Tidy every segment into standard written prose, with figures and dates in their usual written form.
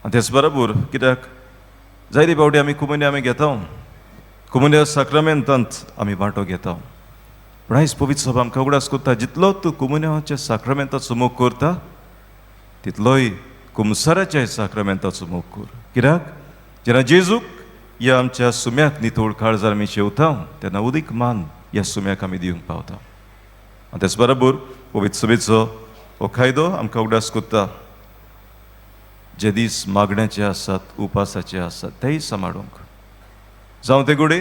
आनी तेच बरोबर कित्याक जायते फावटी आमी कुमुन्या आमी घेता, कुमुन्या साक्रामेंतांत आमी वांटो घेता. पूण आयज पवित्र सभा आमकां उगडास करता, जितलो तूं कुमुन्याच्या साक्रामेंताचो मोग करता तितलोय कुमसाराच्या साक्रामेंताचो मोग कर. कित्याक जेन्ना जेजूक ह्या आमच्या सुम्याक नितळ काळजार आमी शेवता तेन्ना उदीक मान ह्या सुम्याक आमी दिवंक पावता. आनी तेच बरोबर पवित्र सभेचो हो कायदो आमकां उगडास करता, जे दीस मागण्याचे आसात, उपासाचे आसात तेय सांबाळूंक. जावं ते गुडे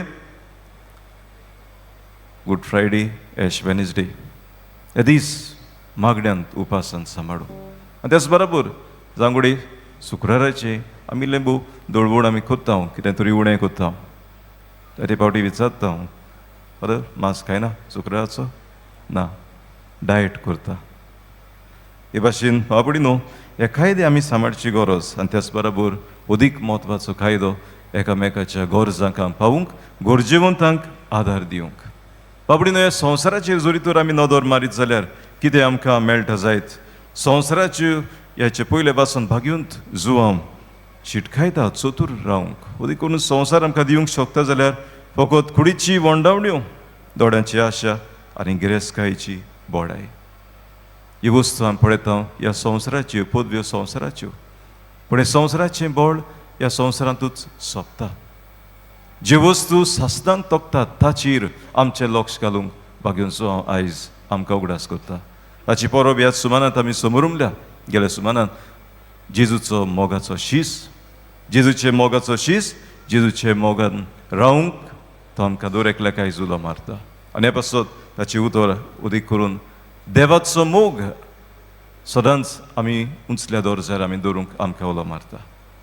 गुड फ्रायडे, एश वेनसडे, हे दीस मागण्यांत उपासान सांबाळूं. आनी त्याच बरोबर जावं गुडे शुक्राराचे आमी लिंबू दळवण आमी करता, कितें तरी उणें करता. ते फावटी विचारता हांव, बरें मांस खायना शुक्राराचो? ना, डायट करता. हे भाशेन बाबडी न्हू हे कायदे आमी सांबाळची गरज. आनी त्याच बरोबर अदीक म्हत्वाचो कायदो एकामेकाच्या गरजांक पावूंक, गरजेवंतांक आदार दिवंक. बाबडी न्हू ह्या संवसाराचेर जरी तर आमी नदर मारीत जाल्यार कितें आमकां मेळटा जायत? संवसाराच्यो ह्याचे पयले पासून भाग्यूंत जुवांव शिटकायता चतूर रावंक. अदीक करून संवसार आमकां दिवंक शकता जाल्यार फकत कुडीची वंडावण्यो, दोळ्यांची आशा आनी गिरेस्तकायेची बडाय. ही वस्तू आमी पळयता ह्या संवसाराच्यो, पदव्यो संवसाराच्यो. पूण हे संवसाराचें बळ ह्या संवसारांतूच सोंपता. जे वस्तू सासणांक तोखतात ताचेर आमचें लक्ष घालूंक भाग्यांचो हांव आयज आमकां उगडास करता. ताची परब ह्या सुमानांत आमी समरुमल्या. गेल्या सुमानांत जेजूचो मोगाचो शीस, जेजूचे मोगाचो शीस, जेजूचे मोगान रावंक तो आमकां दर एकल्याक आयज उलो मारता. आनी हे पासत ताची उतर उदीक करून देवाचो मोग सदांच आमी उंचल्या दर्जार आमी दवरूंक आमकां उलो मारता.